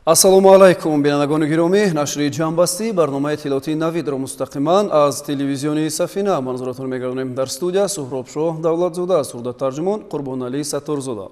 Ассалому алайкум, бинандагони гиромӣ. Нашри ҷамъбастии барномаи иттилоотии Навидро мустақиман аз телевизиони Сафина манзуратон мегардонем. Дар студия Суҳробшоҳ Давлатзода, сурдатарҷумон Қурбоналӣ Сатторзода.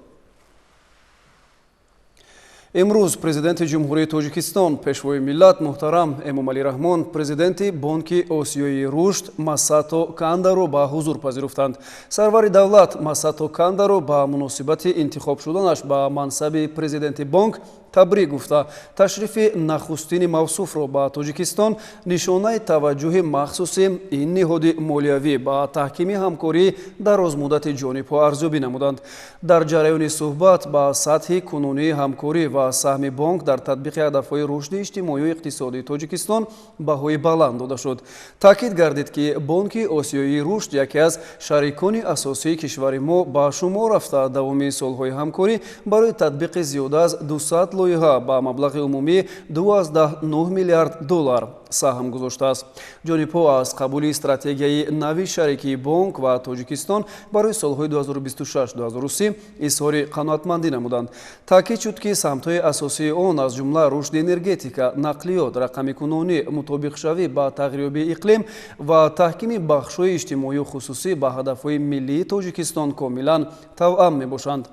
Имрӯз Президенти Ҷумҳурии Тоҷикистон, Пешвои миллат муҳтарам Эмомалӣ Раҳмон президенти Бонки Осиёии Рушд Масато Кандаро ба ҳузур пазируфтанд. Сарвари давлат Масато Кандаро ба муносибати интихоб шуданаш ба мансаби президенти бонк табрик гуфта, ташрифи нахустини мавсуфро ба Тоҷикистон нишонаи таваҷҷӯҳи махсуси ин ниҳоди молиявӣ ба таҳкими ҳамкории дарозмуддати ҷонибҳо арзёбӣ намуданд. Дар ҷараёни суҳбат ба сатҳи кунунии ҳамкорӣ ва саҳми бонк дар татбиқи ҳадафҳои рушди иҷтимоию иқтисодии Тоҷикистон баҳои баланд дода шуд. Таъкид гардид, ки Бонки Осиёии Рушд яке аз шарикони асосии кишвари мо ба шумор рафта, давоми солҳои ҳамкорӣ барои татбиқи зиёда аз 200 лоиҳа ба маблағи умумии 2,9 миллиард доллар саҳм гузоштааст. Ҷонибҳо аз қабули стратегияи нави шарикии бонк ва Тоҷикистон барои солҳои 2026-2030 изҳори қаноатмандӣ намуданд. Таъкид шуд, ки самтҳои асосии он, аз ҷумла рушди энергетика, нақлиёт, рақамикунонӣ, мутобиқшавӣ ба тағйирёбии иқлим ва таҳкими бахшҳои иҷтимоию хусусӣ, ба ҳадафҳои миллии Тоҷикистон комилан тавъам мебошанд.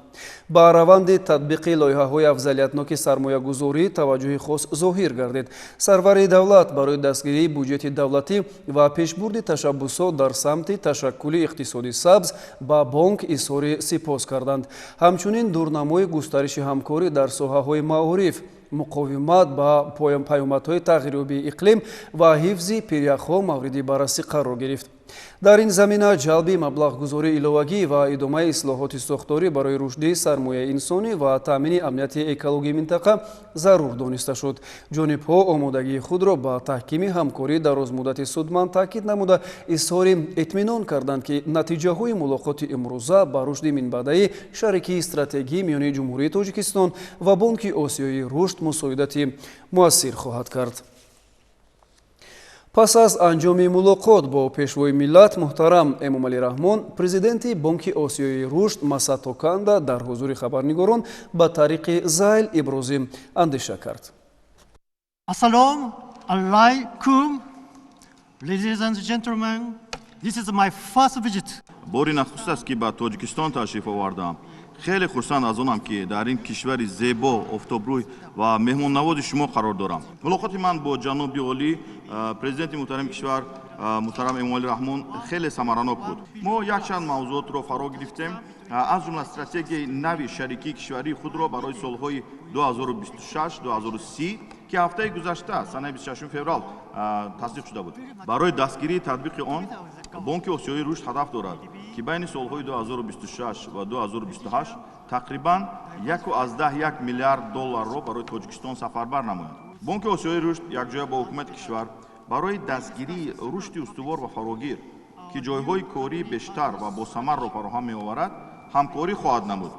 Ба раванди татбиқи лоиҳаҳои афзалиятноки сармоягузорӣ таваҷҷӯҳи хос зоҳир гардид. Сарвари давлат барои дастгирии буҷети давлатӣ ва пешбурди ташаббусот дар самти ташаккули иқтисоди сабз ба бонк изҳори сипос карданд. Ҳамчунин дурнамои густариши ҳамкорӣ дар соҳаҳои маориф, муқовимат ба паёмадҳои тағйирёбии иқлим ва ҳифзи пиряхҳо мавриди баррасӣ қарор гирифт. Дар ин замина ҷалби маблағгузории иловагӣ ва идомаи ислоҳоти сохторӣ барои рушди сармояи инсонӣ ва таъмини амнияти экологии минтақа зарур дониста шуд. Ҷонибҳо омодагии худро ба таҳкими ҳамкории дарозмуддати судманд таъкид намуда, изҳори итминон карданд, ки натиҷаҳои мулоқоти имрӯза ба рушди минбаъдаи шарикии стратегӣ миёни Ҷумҳурии Тоҷикистон ва Бонки Осиёии Рушд мусоидати муассир хоҳад кард. Пас аз анҷоми мулоқот бо Пешвои миллат муҳтарам Эмомалӣ Раҳмон, президенти Бонки Осиёии Рушд Масато Канда дар ҳузури хабарнигорон ба тариқи зайл ибрози андеша кард. Ассалому алайкум, ladies and gentlemen. This is my first visit. Бори нахуст аст, ки ба Тоҷикистон ташриф овардаам. Хеле хурсанд аз онам, ки дар ин кишвари зебо, офтобрӯй ва меҳмоннавози шумо қарор дорам. Мулоқоти ман бо ҷаноби олӣ, президенти муҳтарами кишвар муҳтарам Эмомалӣ Раҳмон хеле самаранок буд. Мо якчанд мавзуотро фаро гирифтем, аз ҷумла стратегияи нави шарикии кишварии худро барои солҳои 2026-2030, ки ҳафтаи гузашта, санаи 26 феврал, тасдиқ шуда буд. Барои дастгирии татбиқи он Бонки Осиёии Рушд ҳадаф дорад, ки байни солҳои 2026 ва 2028 тақрибан 1,1 миллиард долларро барои Тоҷикистон сафарбар намояд. Бонки Осиёии Рушд якҷоя бо ҳукумати кишвар барои дастгирии рушди устувор ва фарогир, ки ҷойҳои кории бештар ва босамарро фароҳам меоварад, ҳамкорӣ хоҳад намуд.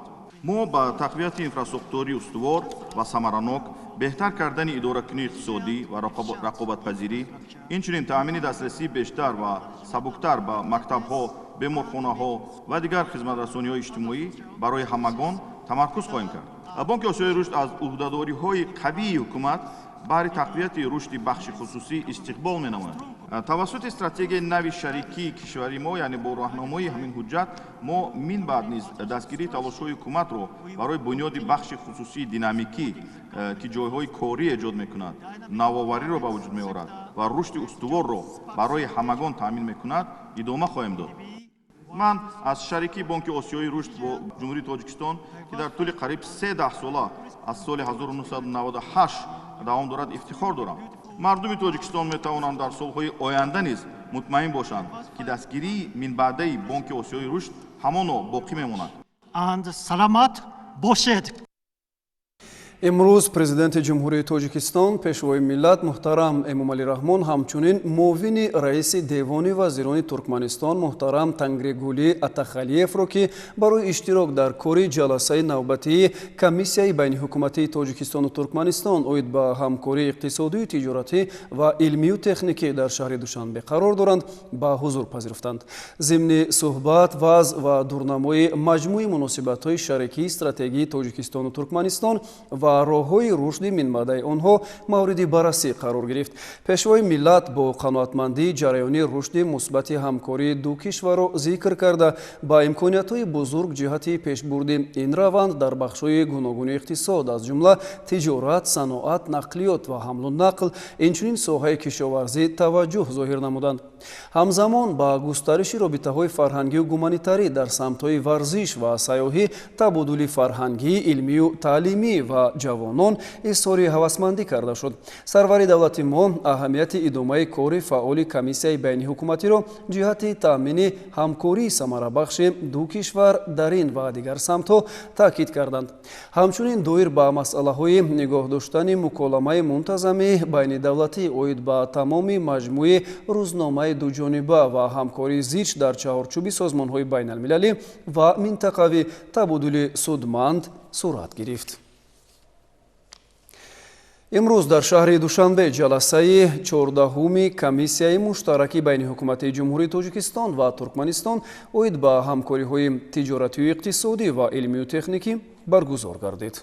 Мо ба тақвияти инфрасохтории устувор ва самаранок, беҳтар кардани идоракунии иқтисодӣ ва рақобатпазирӣ, инчунин таъмини дастрасии бештар ва сабуктар ба мактабҳо, беморхонаҳо ва дигар хизматрасониҳои иҷтимоӣ барои ҳамагон тамаркуз хоҳем кард. Бонки Осиёи Рушд аз ӯҳдадориҳои қавии ҳукумат баҳри тақвияти рушди бахши хусусӣ истиқбол менамояд. Тавассути стратегияи нави шарикии кишвари мо, яъне бо роҳнамоии ҳамин ҳуҷҷат, мо мин баъд низ дастгирии талошҳои ҳукуматро барои бунёди бахши хусусии динамикӣ, ки ҷойҳои корӣ эҷод мекунад, навовариро ба вуҷуд меорад ва рушди устуворро барои ҳамагон таъмин мекунад, идома хоҳем дод. Ман аз шарикии Бонки Осиёии Рушд бо Ҷумҳурии Тоҷикистон, ки дар тӯли қариб се даҳсола аз соли 1998 давом дорад, ифтихор дорам. Мардуми Тоҷикистон метавонанд дар солҳои оянда низ мутмаин бошанд, ки дастгирии минбаъдаи Бонки Осиёии Рушд ҳамоно боқӣ мемонад. And саломат бошед. Имрӯз Президенти Ҷумҳурии Тоҷикистон, Пешвои миллат муҳтарам Эмомалӣ Раҳмон ҳамчунин муовини раиси Девони вазирони Туркманистон муҳтарам Тангригулӣ Атахалиевро, ки барои иштирок дар кори ҷаласаи навбатии Комиссияи байниҳукуматии Тоҷикистону Туркманистон оид ба ҳамкории иқтисодию тиҷоратӣ ва илмию техникӣ дар шаҳри Душанбе қарор доранд, ба ҳузур пазируфтанд. Зимни суҳбат вазъ ва дурнамои маҷмӯи муносибатҳои шарикии стратегии Тоҷикистону Туркманистон ва Ва роҳҳои рушди минбаъдаи онҳо мавриди баррасӣ қарор гирифт. Пешвои миллат бо қаноатмандӣ ҷараёни рушди мусбати ҳамкории ду кишварро зикр карда, ба имкониятҳои бузург ҷиҳати пешбурди ин раванд дар бахшҳои гуногуни иқтисод, аз ҷумла тиҷорат, саноат, нақлиёт ва ҳамлу нақл, инчунин соҳаи кишоварзӣ таваҷҷӯҳ зоҳир намуданд. Ҳамзамон ба густариши робитаҳои фарҳангию гуманитарӣ дар самтҳои варзиш ва сайёҳӣ, табодули фарҳангӣ, илмию таълимӣ ва ҷавонон изҳори ҳавасмандӣ карда шуд. Сарвари давлати мо аҳамияти идомаи кори фаъоли комиссияи байниҳукуматиро ҷиҳати таъмини ҳамкории самарабахши ду кишвар дар ин ва дигар самтҳо таъкид карданд. Ҳамчунин доир ба масъалаҳои нигоҳ доштани муколамаи мунтазами байнидавлатӣ оид ба тамоми маҷмӯи рӯзномаи дуҷониба ва ҳамкории зич дар чаҳорчӯби созмонҳои байналмилалӣ ва минтақавӣ табодули судманд сурат гирифт. Имрӯз дар шаҳри Душанбе ҷаласаи 14-уми комиссияи муштараки байниҳукуматии Ҷумҳурии Тоҷикистон ва Туркманистон оид ба ҳамкориҳои тиҷоратию иқтисодӣ ва илмию техникӣ баргузор гардид.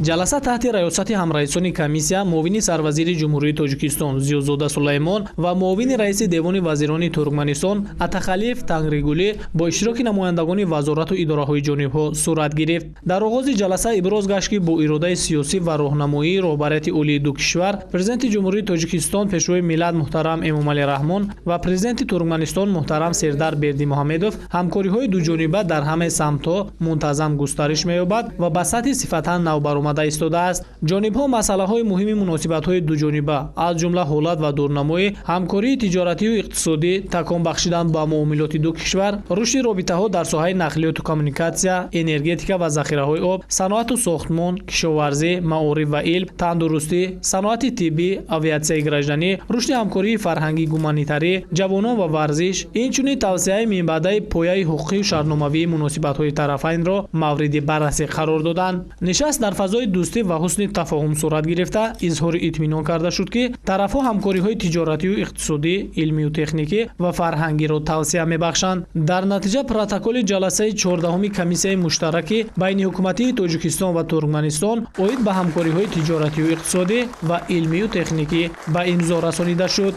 Ҷаласа таҳти раёсати ҳамраисони комиссия, муовини сарвазири Ҷумҳурии Тоҷикистон Зиёзода Сулаймон ва муовини раиси Девони вазирони Туркманистон Атахалиев Тангригулӣ бо иштироки намояндагони вазорату идораҳои ҷонибҳо сурат гирифт. Дар оғози ҷаласа иброз гашт, ки бо иродаи сиёсӣ ва роҳнамоии роҳбарияти олии ду кишвар, Президенти Ҷумҳурии Тоҷикистон, Пешвои миллат муҳтарам Эмомалӣ Раҳмон ва Президенти Туркманистон муҳтарам Сердар Бердимуҳамедов ҳамкориҳои дуҷониба дар ҳамаи самтҳо мунтазам густариш меёбад ва ба сатҳи сифатан навбаромада истодааст. Ҷонибҳо масъалаҳои муҳими муносибатҳои дуҷониба, аз ҷумла ҳолат ва дурнамои ҳамкории тиҷоратию иқтисодӣ, такон бахшидан ба муомилоти ду кишвар, рушди робитаҳо дар соҳаи нақлиёту коммуникатсия, энергетика ва захираҳои об, саноату сохтмон, кишоварзӣ, маориф ва илм, тандурустӣ, саноати тиббӣ, авиатсияи гражданӣ, рушди ҳамкории фарҳангӣ гуманитарӣ, ҷавонон ва варзиш, инчунин тавсеаи минбаъдаи пояи ҳуқуқию шартномавии муносибатҳои тарафайнро мавриди баррасӣ қарор доданд. Нишаст дар фазои дӯстӣ ва ҳусни тафоҳум сурат гирифта, изҳори итминон карда шуд, ки тарафҳо ҳамкориҳои тиҷоратию иқтисодӣ, илмию техникӣ ва фарҳангиро тавсеа мебахшанд. Дар натиҷа протоколи ҷаласаи 14-уми комиссияи муштараки байниҳукуматии Тоҷикистон ва Туркманистон оид ба ҳамкориҳои тиҷоратию иқтисодӣ ва илмию техникӣ ба имзо расонида шуд.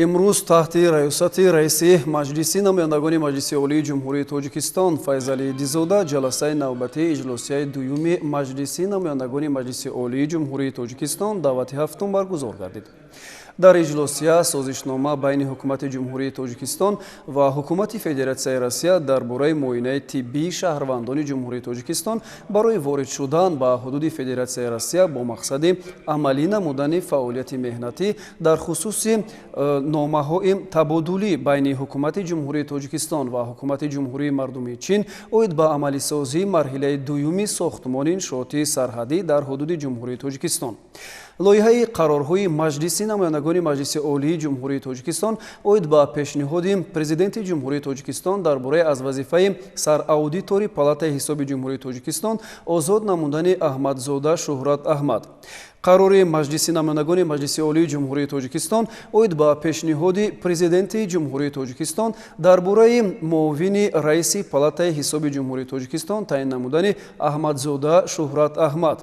Имрӯз таҳти раёсати раиси Маҷлиси намояндагони Маҷлиси Олии Ҷумҳурии Тоҷикистон Файзалӣ Идизода ҷаласаи навбатии иҷлосияи дуюми Маҷлиси намояндагони Маҷлиси Олии Ҷумҳурии Тоҷикистон даъвати ҳафтум баргузор гардид. Дар иҷлосия созишнома байни Ҳукумати Ҷумҳурии Тоҷикистон ва Ҳукумати Федератсияи Россия дар бораи муоинаи тиббии шаҳрвандони Ҷумҳурии Тоҷикистон барои ворид шудан ба ҳудуди Федератсияи Россия бо мақсади амалӣ намудани фаъолияти меҳнатӣ дар хусуси номаҳои табодулӣ байни Ҳукумати Ҷумҳурии Тоҷикистон ва Ҳукумати Ҷумҳурии Мардумии Чин оид ба амалисозии марҳилаи дуюми сохтмони иншооти сарҳадӣ дар ҳудуди Ҷумҳурии Тоҷикистон. Лоиҳаи қарорҳои Маҷлиси намояндагони Маҷлиси Олии Ҷумҳурии Тоҷикистон оид ба пешниҳоди Президенти Ҷумҳурии Тоҷикистон дар бораи аз вазифаи сараудитори Палатаи ҳисоби Ҷумҳурии Тоҷикистон озод намудани Аҳмадзода Шуҳрат Аҳмад. Қарори Маҷлиси намояндагони Маҷлиси Олии Ҷумҳурии Тоҷикистон оид ба пешниҳоди Президенти Ҷумҳурии Тоҷикистон дар бораи муовини раиси Палатаи ҳисоби Ҷумҳурии Тоҷикистон таъин намудани Аҳмадзода Шуҳрат Аҳмад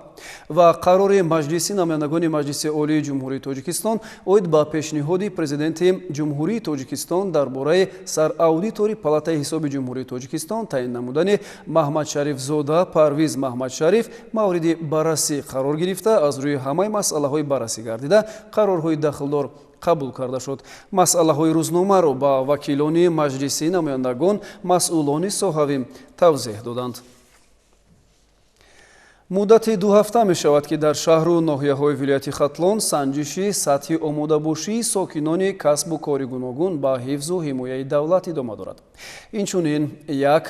ва қарори Маҷлиси намояндагони Маҷлиси Олии Ҷумҳурии Тоҷикистон оид ба пешниҳоди Президенти Ҷумҳурии Тоҷикистон дар бораи сараудитори Палатаи ҳисоби Ҷумҳурии Тоҷикистон таъин намудани Маҳмадшарифзода Парвиз Маҳмадшариф мавриди баррасӣ қарор гирифта, аз рӯи ҳамаи масъалаҳои баррасӣ гардида қарорҳои дахлдор қабул карда шуд. Масъалаҳои рӯзномаро ба вакилони Маҷлиси намояндагон масъулони соҳавӣ тавзеҳ доданд. Муддати 2 ҳафта мешавад, ки дар шаҳру ноҳияҳои вилояти Хатлон санҷиши сатҳи омодабошии сокинони касбу кори гуногун ба ҳифзу ҳимояи давлат идома дорад. Инчунин як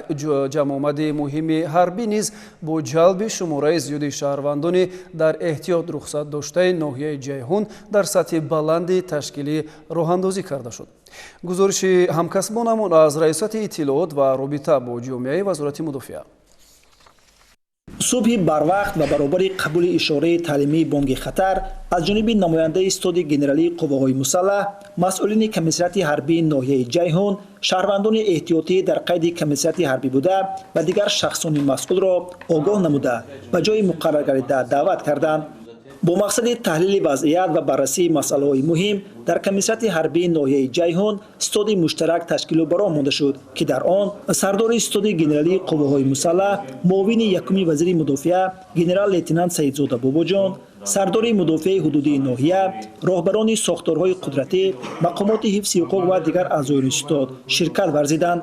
ҷамъомади муҳими ҳарбӣ низ бо ҷалби шумораи зиёди шаҳрвандони дар эҳтиёт рухсат доштаи ноҳияи Ҷайҳун дар сатҳи баланди ташкилӣ роҳандозӣ карда шуд. Гузориши ҳамкасбонамон аз Раёсати иттилоот ва робита бо ҷомеаи Вазорати мудофиа. Субҳи барвақт ва баробари қабули ишораи таълимии бонги хатар аз ҷониби намояндаи стоди генералии қувваҳои мусаллаҳ, масъулини комиссариати ҳарбии ноҳияи Ҷайҳун, шаҳрвандони эҳтиётӣ дар қайди комиссариати ҳарбӣ буда ва дигар шахсони масъулро огоҳ намуда ба ҷои муқарраргардида даъват карданд. Бо мақсади таҳлили вазъият ва баррасии масъалаҳои муҳим дар комиссариати ҳарбии ноҳияи Ҷайҳун стоди муштарак ташкилу бароҳ монда шуд, ки дар он сардори стоди генералии қувваҳои мусаллаҳ, муовини якуми вазири мудофиа генерал-лейтенант Саидзода Бобоҷон, сардори мудофиаи ҳудудии ноҳия, роҳбарони сохторҳои қудратӣ, мақомоти ҳифзи ҳуқуқ ва дигар аъзоёни стод ширкат варзиданд.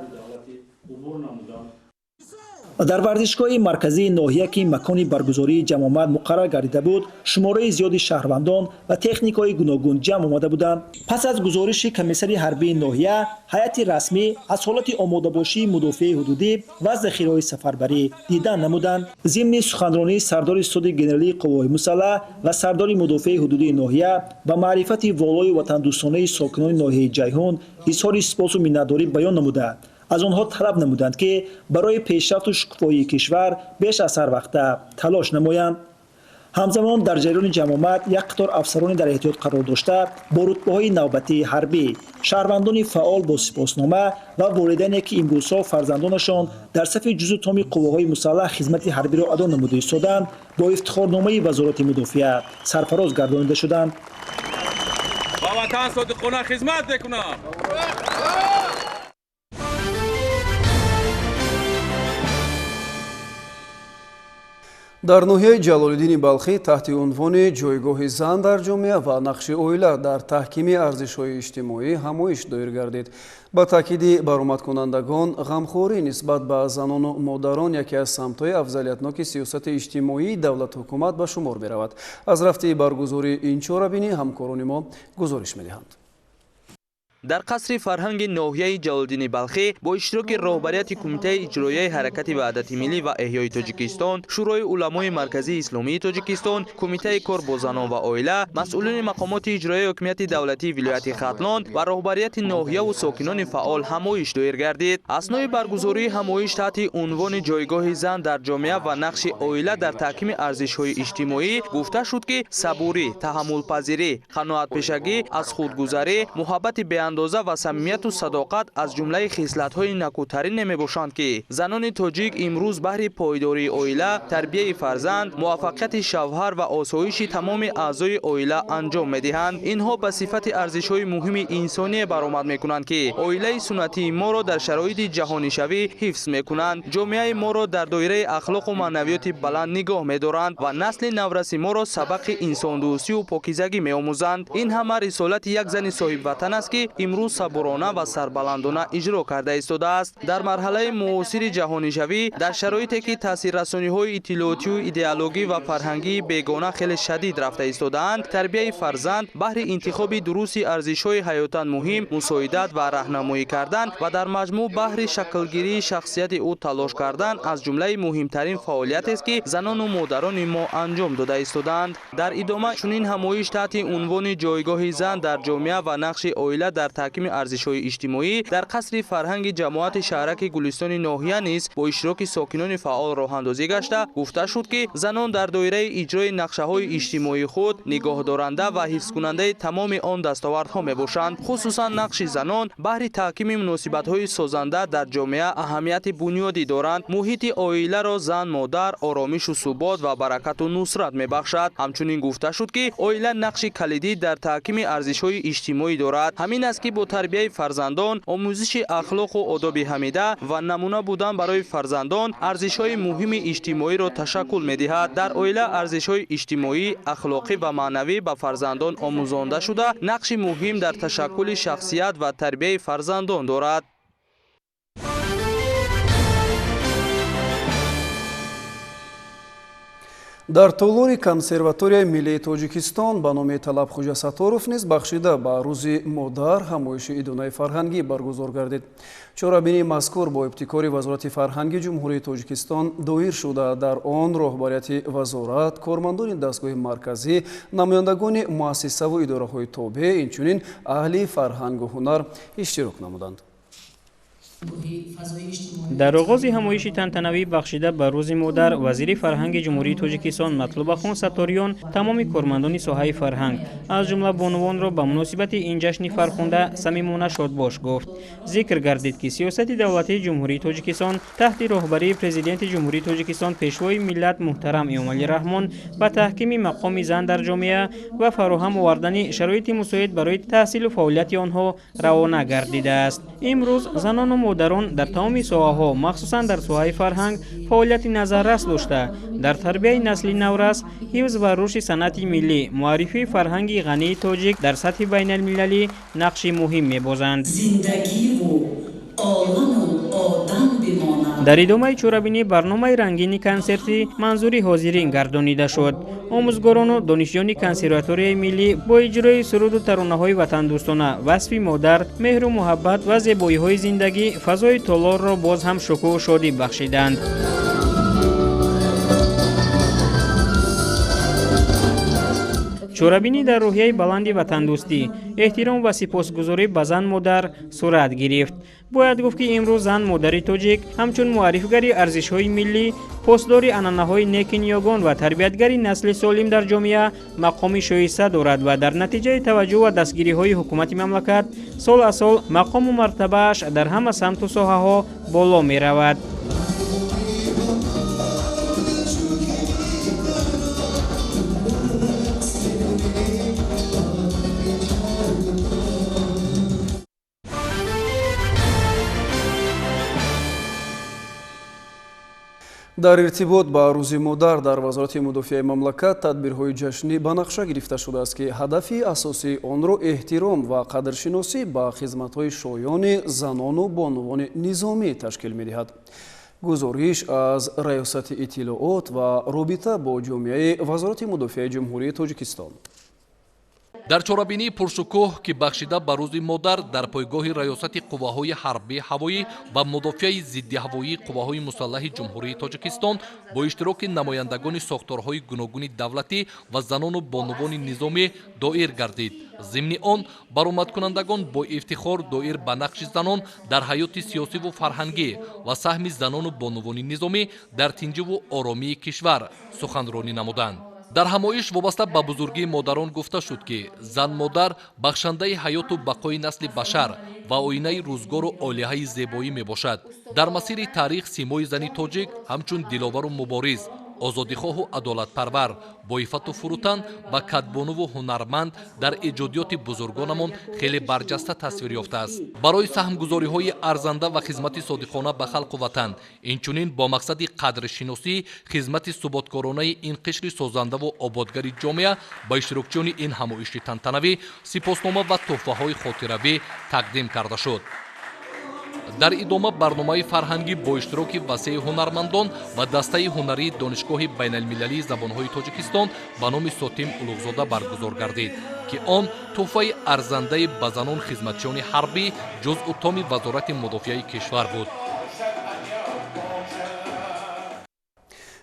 Дар варзишгоҳи марказии ноҳия, ки макони баргузории ҷамъомад муқаррар гардида буд, шумораи зиёди шаҳрвандон ва техникаҳои гуногун ҷамъ омада буданд. Пас аз гузориши комиссари ҳарбии ноҳия, ҳайати расмӣ аз ҳолати омодабошии мудофиаи ҳудудӣ ва захираҳои сафарбарӣ дидан намуданд. Зимни суханронии сардори стоди генералии қувваҳои мусаллаҳ ва сардори мудофиаи ҳудудии ноҳия ба маърифати волою ватандӯстонаи сокинони ноҳияи Ҷайҳун изҳори сипосу миннатдорӣ баён намуда, аз онҳо талаб намуданд, ки барои пешрафту шукуфоии кишвар беш аз ҳар вақта талош намоянд. Ҳамзамон дар ҷараёни ҷамъомад як қатор афсарони дар эҳтиёт қарор дошта бо рутбаҳои навбатии ҳарбӣ, шаҳрвандони фаъол бо сипоснома ва волидайне, ки имрӯзҳо фарзандонашон дар сафи ҷузу томи қувваҳои мусаллаҳ хизмати ҳарбиро адо намуда истоданд, бо ифтихорномаи Вазорати мудофиа сарфароз гардонида шуданд. Ба ватан содиқона хизмат мекунам. Дар ноҳияи Ҷалолиддини Балхӣ таҳти унвони ҷойгоҳи зан дар ҷомеа ва нақши оила дар таҳкими арзишҳои иҷтимоӣ ҳамоиш доир гардид. Ба таъкиди баромадкунандагон, ғамхорӣ нисбат ба занону модарон яке аз самтҳои афзалиятноки сиёсати иҷтимоии давлату ҳукумат ба шумор меравад. Аз рафти баргузории ин чорабинӣ ҳамкорони мо гузориш медиҳанд. Дар қасри фарҳанги ноҳияи Ҷалолиддини Балхӣ бо иштироки роҳбарияти Кумитаи иҷроияи ҳаракати ваҳдати миллӣ ва эҳёи Тоҷикистон, Шӯрои уламои марказии исломии Тоҷикистон, Кумитаи кор бо занон ва оила, масъулони мақомоти иҷроияи ҳокимияти давлатии вилояти Хатлон ва роҳбарияти ноҳияву сокинони фаъол ҳамоиш доир гардид. Аснои баргузории ҳамоиш таҳти унвони ҷойгоҳи зан дар ҷомеа ва нақши оила дар таҳкими арзишҳои иҷтимоӣ гуфта шуд, ки сабурӣ, таҳаммулпазирӣ, қаноатпешагӣ, аз худгузарӣ, муҳаббати беандоза ва самимияту садоқат аз ҷумлаи хислатҳои накӯтарине мебошанд, ки занони тоҷик имрӯз баҳри пойдории оила, тарбияи фарзанд, муваффақияти шавҳар ва осоиши тамоми аъзои оила анҷом медиҳанд. Инҳо ба сифати арзишҳои муҳими инсоние баромад мекунанд, ки оилаи суннатии моро дар шароити ҷаҳонишавӣ ҳифз мекунанд, ҷомеаи моро дар доираи ахлоқу маънавиёти баланд нигоҳ медоранд ва насли навраси моро сабақи инсондӯстию покизагӣ меомӯзанд. Ин ҳама рисолати як зани соҳибватан аст, ки имрӯз сабурона ва сарбаландона иҷро карда истодааст. Дар марҳалаи муосири ҷаҳонишавӣ, дар шароите ки таъсиррасониҳои иттилоотию идеологӣ ва фарҳангии бегона хеле шадид рафта истодаанд, тарбияи фарзанд баҳри интихоби дурусти арзишҳои ҳаётан муҳим мусоидат ва раҳнамоӣ кардан ва дар маҷмӯъ баҳри шаклгирии шахсияти ӯ талош кардан аз ҷумлаи муҳимтарин фаъолиятест, ки занону модарони мо анҷом дода истодаанд. Дар идома чунин ҳамоиш таҳти унвони ҷойгоҳи зан дар ҷомеа ва нақши оила дар таҳкими арзишҳои иҷтимоӣ дар қасри фарҳанги ҷамоати шаҳраки Гулистони ноҳия низ бо иштироки сокинони фаъол роҳандозӣ гашта, гуфта шуд, ки занон дар доираи иҷрои нақшаҳои иҷтимоии худ нигоҳдоранда ва ҳифзкунандаи тамоми он дастовардҳо мебошанд. Хусусан нақши занон баҳри таҳкими муносибатҳои созанда дар ҷомеа аҳамияти бунёдӣ доранд. Муҳити оиларо зан модар оромишу субот ва баракату нусрат мебахшад. Ҳамчунин гуфта шуд, ки оила нақши калидӣ дар таҳкими арзишҳои иҷтимоӣ дорад. Ҳамин аст, ки бо тарбияи фарзандон, омӯзиши ахлоқу одоби ҳамида ва намуна будан барои фарзандон арзишҳои муҳими иҷтимоиро ташаккул медиҳад. Дар оила арзишҳои иҷтимоӣ, ахлоқӣ ва маънавӣ ба фарзандон омӯзонда шуда, нақши муҳим дар ташаккули шахсият ва тарбияи фарзандон дорад. Дар толори консерваторияи миллии Тоҷикистон ба номи Талабхӯҷа Сатторов низ бахшида ба рӯзи модар ҳамоиши идонаи фарҳангӣ баргузор гардид. Чорабинии мазкур бо ибтикори Вазорати фарҳанги Ҷумҳурии Тоҷикистон доир шуда, дар он роҳбарияти вазорат, кормандони дастгоҳи марказӣ, намояндагони муассисаву идораҳои тобеъ, инчунин аҳли фарҳангу ҳунар иштирок намуданд. Дар оғози ҳамоиши тантанавӣ бахшида ба Рӯзи модар, вазири фарҳанги Ҷумҳурии Тоҷикистон Матлубахон Сатториён тамоми кормандони соҳаи фарҳанг, аз ҷумла бонувонро ба муносибати ин ҷашни фархунда самимона шодбош гуфт. Зикр гардид, ки сиёсати давлатии Ҷумҳурии Тоҷикистон таҳти роҳбарии Президенти Ҷумҳурии Тоҷикистон, Пешвои миллат муҳтарам Эмомалӣ Раҳмон ба таҳкими мақоми зан дар ҷомеа ва фароҳам овардани шароити мусоид барои таҳсилу фаъолияти онҳо равона гардидааст. Имрӯз занону модарон дар тамоми соҳаҳо, махсусан дар соҳаи фарҳанг, фаъолияти назаррас дошта, дар тарбияи насли наврас, ҳифз ва рушди санъати миллӣ, муаррифии фарҳанги ғании тоҷик дар сатҳи байналмилалӣ нақши муҳим мебозанд. Дар идомаи чорабинӣ барномаи рангини консертӣ манзури ҳозирин гардонида шуд. Омӯзгорону донишҷӯёни консерваторияи миллӣ бо иҷрои суруду таронаҳои ватандӯстона, васфи модар, меҳру муҳаббат ва зебоиҳои зиндагӣ фазои толорро боз ҳам шукӯҳу шодӣ бахшиданд. Чорабинӣ дар рӯҳияи баланди ватандӯстӣ, эҳтиром ва сипосгузорӣ ба зан модар сурат гирифт. Бояд гуфт, ки имрӯз зан модари тоҷик ҳамчун муаррифгари арзишҳои миллӣ, посдори анъанаҳои неки ниёгон ва тарбиятгари насли солим дар ҷомеа мақоми шоиста дорад ва дар натиҷаи таваҷҷӯҳ ва дастгириҳои ҳукумати мамлакат сол аз сол мақому мартабааш дар ҳама самту соҳаҳо боло меравад. Дар иртибот ба Рӯзи модар дар Вазорати мудофиаи мамлакат тадбирҳои ҷашнӣ ба нақша гирифта шудааст, ки ҳадафи асосии онро эҳтиром ва қадршиносӣ ба хизматҳои шоёни занону бонувони низомӣ ташкил медиҳад. Гузориш аз Раёсати иттилоот ва робита бо ҷомеаи Вазорати мудофиаи Ҷумҳурии Тоҷикистон. Дар чорабинии пуршукӯҳ, ки бахшида ба Рӯзи модар дар пойгоҳи Раёсати қувваҳои ҳарбии ҳавоӣ ва мудофиаи зиддиҳавоии қувваҳои мусаллаҳи Ҷумҳурии Тоҷикистон бо иштироки намояндагони сохторҳои гуногуни давлатӣ ва занону бонувони низомӣ доир гардид. Зимни он баромадкунандагон бо ифтихор доир ба нақши занон дар ҳаёти сиёсиву фарҳангӣ ва саҳми занону бонувони низомӣ дар тинҷиву оромии кишвар суханронӣ намуданд. Дар ҳамоиш вобаста ба бузургии модарон гуфта шуд, ки зан-модар бахшандаи ҳаёту бақои насли башар ва оинаи рӯзгору олиҳаи зебоӣ мебошад. Дар масири таърих симои зани тоҷик ҳамчун диловару мубориз, озодихоҳу адолатпарвар, боифату фурӯтан ва кадбонуву ҳунарманд дар эҷодиёти бузургонамон хеле барҷаста тасвир ёфтааст. Барои саҳмгузориҳои арзанда ва хизмати содиқона ба халқу ватан, инчунин бо мақсади қадршиносӣ хизмати суботкоронаи ин қишри созандаву ободгари ҷомеа ба иштирокчиёни ин ҳамоиши тантанавӣ сипоснома ва тӯҳфаҳои хотиравӣ тақдим карда шуд. Дар идома барномаи фарҳангӣ бо иштироки васеи ҳунармандон ва дастаи ҳунарии Донишгоҳи байналмилалии забонҳои Тоҷикистон ба номи Сотим Улуғзода баргузор гардид, ки он тӯҳфаи арзандаи ба занон хизматчиёни ҳарбӣ ҷузъу томи Вазорати мудофиаи кишвар буд.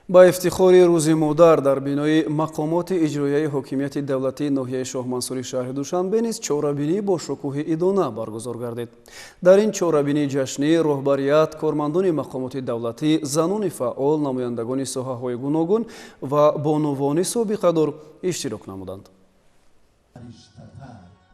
Ба ифтихори Рӯзи модар дар бинои мақомоти иҷроияи ҳокимияти давлатии ноҳияи Шоҳмансури шаҳри Душанбе низ чорабинӣ бо шукӯҳи идона баргузор гардид. Дар ин чорабинии ҷашнӣ роҳбарият, кормандони мақомоти давлатӣ, занони фаъол, намояндагони соҳаҳои гуногун ва бонувони собиқадор иштирок намуданд.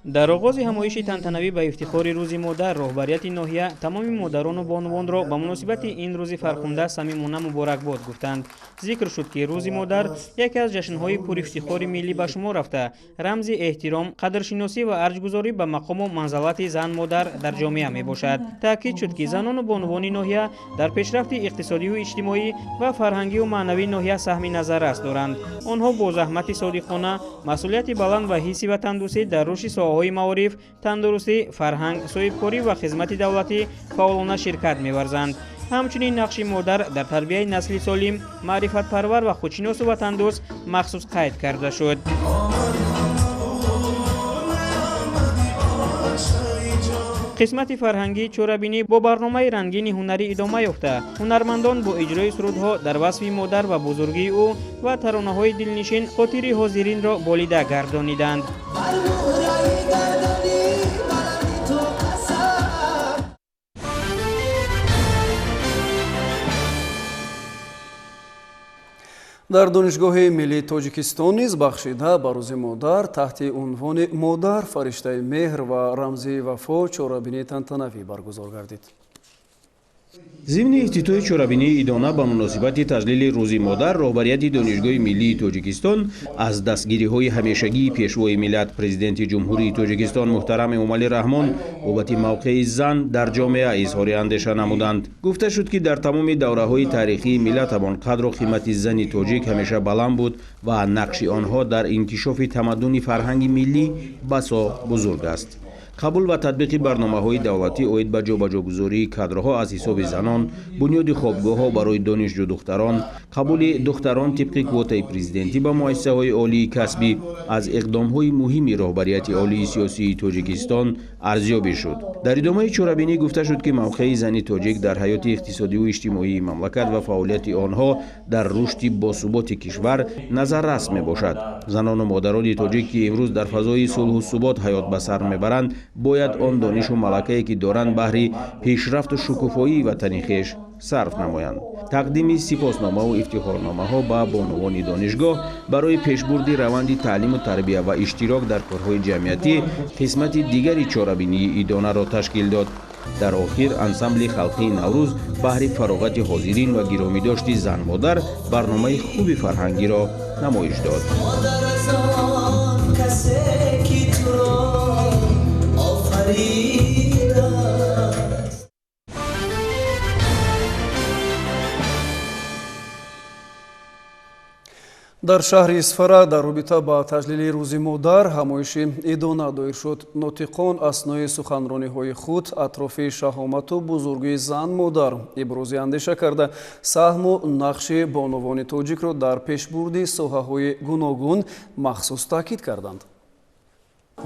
Дар оғози ҳамоиши тантанавӣ ба ифтихори Рӯзи модар роҳбарияти ноҳия тамоми модарону бонувонро ба муносибати ин рӯзи фархунда самимона муборакбод гуфтанд. Зикр шуд, ки Рӯзи модар яке аз ҷашнҳои пурифтихори миллӣ ба шумор рафта, рамзи эҳтиром, қадршиносӣ ва арҷгузорӣ ба мақому манзалати зан-модар дар ҷомеа мебошад. Таъкид шуд, ки занону бонувони ноҳия дар пешрафти иқтисодию иҷтимоӣ ва фарҳангию маънавии ноҳия саҳми назаррас доранд. Онҳо бо заҳмати содиқона, масъулияти баланд ва ҳисси ватандӯстӣ дар рушди соҳаҳои маориф, тандурустӣ, фарҳанг, соҳибкорӣ ва хизмати давлатӣ фаъолона ширкат меварзанд. Ҳамчунин нақши модар дар тарбияи насли солим, маърифатпарвар ва худшиносу ватандӯст махсус қайд карда шуд. Қисмати фарҳангии чорабинӣ бо барномаи рангини ҳунарӣ идома ёфта, ҳунармандон бо иҷрои сурудҳо дар васфи модар ва бузургии ӯ ва таронаҳои дилнишин хотири ҳозиринро болида гардониданд. Дар Донишгоҳи миллии Тоҷикистон низ бахшида ба Рӯзи модар таҳти унвони «Модар, фариштаи меҳр ва рамзи вафо» чорабинии тантанавӣ баргузор гардид. Зимни ифтитоҳи чорабинии идона ба муносибати таҷлили Рӯзи модар, роҳбарияти Донишгоҳи миллии Тоҷикистон аз дастгириҳои ҳамешагии Пешвои миллат, Президенти Ҷумҳурии Тоҷикистон муҳтарам Эмомалӣ Раҳмон бобати мавқеи зан дар ҷомеа изҳори андеша намуданд. Гуфта шуд, ки дар тамоми давраҳои таърихии миллатамон қадру қимати зани тоҷик ҳамеша баланд буд ва нақши онҳо дар инкишофи тамаддуни фарҳанги миллӣ басо бузург аст. Қабул ва татбиқи барномаҳои давлатӣ оид ба ҷобаҷогузории кадрҳо аз ҳисоби занон, бунёди хобгоҳҳо барои донишҷӯ-духтарон, қабули духтарон тибқи квотаи президентӣ ба муассисаҳои олии касбӣ аз иқдомҳои муҳими роҳбарияти олии сиёсии Тоҷикистон арзёбӣ шуд. Дар идомаи чорабинӣ гуфта шуд, ки мавқеи зани тоҷик дар ҳаёти иқтисодиву иҷтимоии мамлакат ва фаъолияти онҳо дар рушди босуботи кишвар назаррас мебошад. Занону модарони тоҷик, ки имрӯз дар фазои сулҳу субот ҳаёт ба сар мебаранд, бояд он донишу малакае, ки доранд, баҳри пешрафту шукуфоии ватани хеш сарф намоянд. Тақдими сипосномаву ифтихорномаҳо ба бонувони донишгоҳ барои пешбурди раванди таълиму тарбия ва иштирок дар корҳои ҷамъиятӣ қисмати дигари чорабинии идонаро ташкил дод. Дар охир ансамбли халқии Наврӯз баҳри фароғати ҳозирин ва гиромидошти занмодар барномаи хуби фарҳангиро намоиш дод. Дар шаҳри Исфара дар робита ба таҷлили Рӯзи модар ҳамоиши идона доир шуд. Нотиқон аснои суханрониҳои худ атрофи шаҳомату бузургии зан-модар ибрози андеша карда, саҳму нақши бонувони тоҷикро дар пешбурди соҳаҳои гуногун махсус таъкид карданд.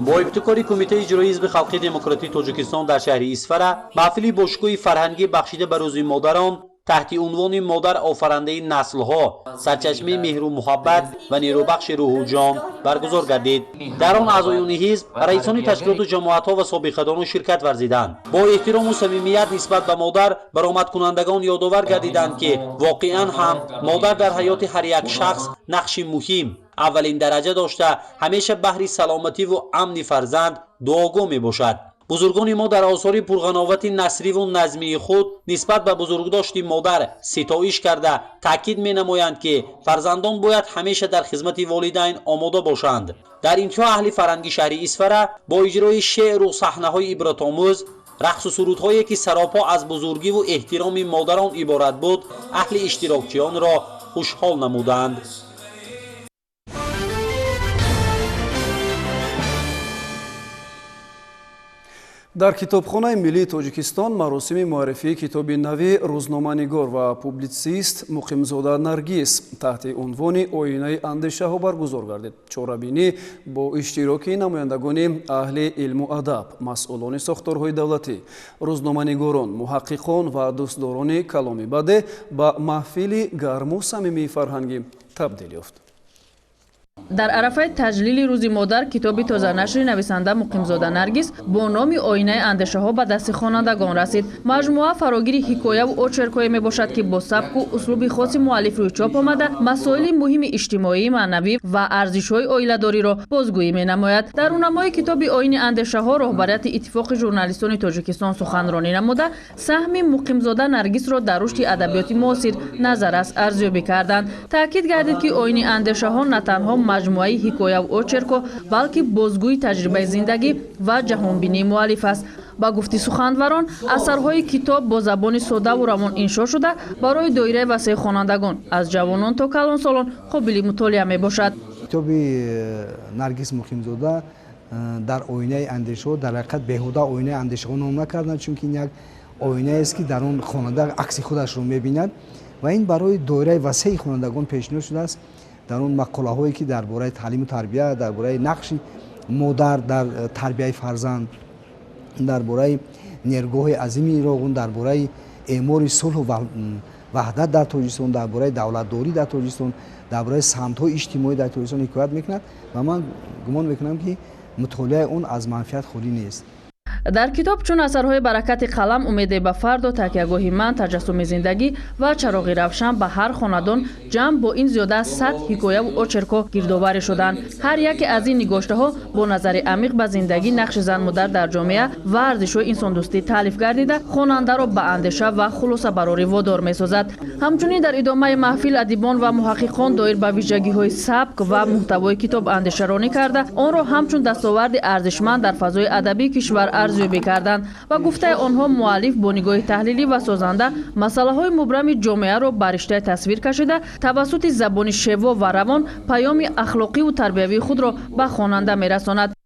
Бо ибтикори Кумитаи иҷроии Ҳизби халқии демократии Тоҷикистон дар шаҳри Исфара маҳфили бошукӯҳи фарҳангӣ бахшида ба Рӯзи модарон таҳти унвони «Модар офарандаи наслҳо, сарчашмаи меҳру муҳаббат ва нерӯбахши рӯҳу ҷон» баргузор гардид. Дар он аъзоёни ҳизб, раисони ташкилоту ҷамоатҳо ва собиқадорон ширкат варзиданд. Бо эҳтирому самимият нисбат ба модар баромадкунандагон ёдовар гардиданд, ки воқеан ҳам модар дар ҳаёти ҳар як шахс нақши муҳим аввалин дараҷа дошта, ҳамеша баҳри саломативу амни фарзанд дуогӯ мебошад. Бузургони мо дар осори пурғановати насриву назмии худ нисбат ба бузургдошти модар ситоиш карда, таъкид менамоянд, ки фарзандон бояд ҳамеша дар хизмати волидайн омода бошанд. Дар интиҳо аҳли фарҳанги шаҳри Исфара бо иҷрои шеъру саҳнаҳои ибратомӯз, рақсу сурудҳое, ки саропо аз бузургиву эҳтироми модарон иборат буд, аҳли иштирокчиёнро хушҳол намуданд. Дар Китобхонаи миллии Тоҷикистон маросими муаррифии китоби нави рӯзноманигор ва публитсист Муқимзода Наргиз таҳти унвони «Оинаи андешаҳо» баргузор гардид. Чорабинӣ бо иштироки намояндагони аҳли илму адаб, масъулони сохторҳои давлатӣ, рӯзноманигорон, муҳаққиқон ва дӯстдорони каломи баде ба маҳфили гарму самимии фарҳангӣ табдил ёфт. Дар арафаи таҷлили Рӯзи модар китоби тозанашри нависанда Муқимзода Наргиз бо номи «Оинаи андешаҳо» ба дасти хонандагон расид. Маҷмӯа фарогири ҳикояву очеркҳое мебошад, ки бо сабку услуби хоси муаллиф рӯи чоп омада, масоили муҳими иҷтимоӣ, маънавӣ ва арзишҳои оиладориро бозгӯӣ менамояд. Дар рӯнамои китоби «Оини андешаҳо» роҳбарияти Иттифоқи журналистони Тоҷикистон суханронӣ намуда, саҳми Муқимзода Наргизро дар рушди адабиёти муосир назаррас арзёбӣ карданд. Таъкид гардид, ки «Оини андешаҳо» на танҳо маҷмӯаи ҳикояву очеркҳо, балки бозгӯи таҷрибаи зиндагӣ ва ҷаҳонбинии муаллиф аст. Ба гуфти суханварон, асарҳои китоб бо забони содаву равон иншо шуда, барои доираи васеи хонандагон аз ҷавонон то калонсолон қобили мутолиа мебошад. Китоби Наргиз Муқимзода дар оинаи андешаҳо дар ҳақиқат беҳуда оинаи андешаҳо ном накарданд, чунки ин як оинаест, ки дар он хонанда акси худашро мебинад ва ин барои доираи васеи хонандагон пешниҳод шудааст. Дар он мақолаҳое, ки дар бораи таълиму тарбия, дар бораи нақши модар дар тарбияи фарзанд, дар бораи нергоҳи азими Роғун, дар бораи эъмори сулҳу ваҳдат дар Тоҷикистон, дар бораи давлатдорӣ дар Тоҷикистон, дар бораи самтҳои иҷтимоӣ дар Тоҷикистон ҳикоят мекунад ва ман гумон мекунам, ки мутолиаи он аз манфиат холӣ нест. Дар китоб чун асарҳои Баракати қалам, Умеде ба фардо, Такягоҳи ман, Таҷассуми зиндагӣ ва Чароғи равшан ба ҳар хонадон, ҷамъ бо ин зиёда аз 100 ҳикояву очеркҳо гирдоварӣ шуданд. Ҳар яке аз ин нигоштаҳо бо назари амиқ ба зиндагӣ, нақши зан-модар дар ҷомеа ва арзишҳои инсондӯстӣ таълиф гардида, хонандаро ба андеша ва хулосабарорӣ водор месозад. Ҳамчунин дар идомаи маҳфил адибон ва муҳаққиқон доир ба вижагиҳои сабк ва муҳтавои китоб андешаронӣ карда, онро ҳамчун дастоварди арзишманд дар фазои адабии кишвар арзёбӣ карданд. Ба гуфтаи онҳо, муаллиф бо нигоҳи таҳлилӣ ва созанда масъалаҳои мубрами ҷомеаро ба риштаи тасвир кашида, тавассути забони шево ва равон паёми ахлоқиву тарбиявии худро ба хонанда мерасонад.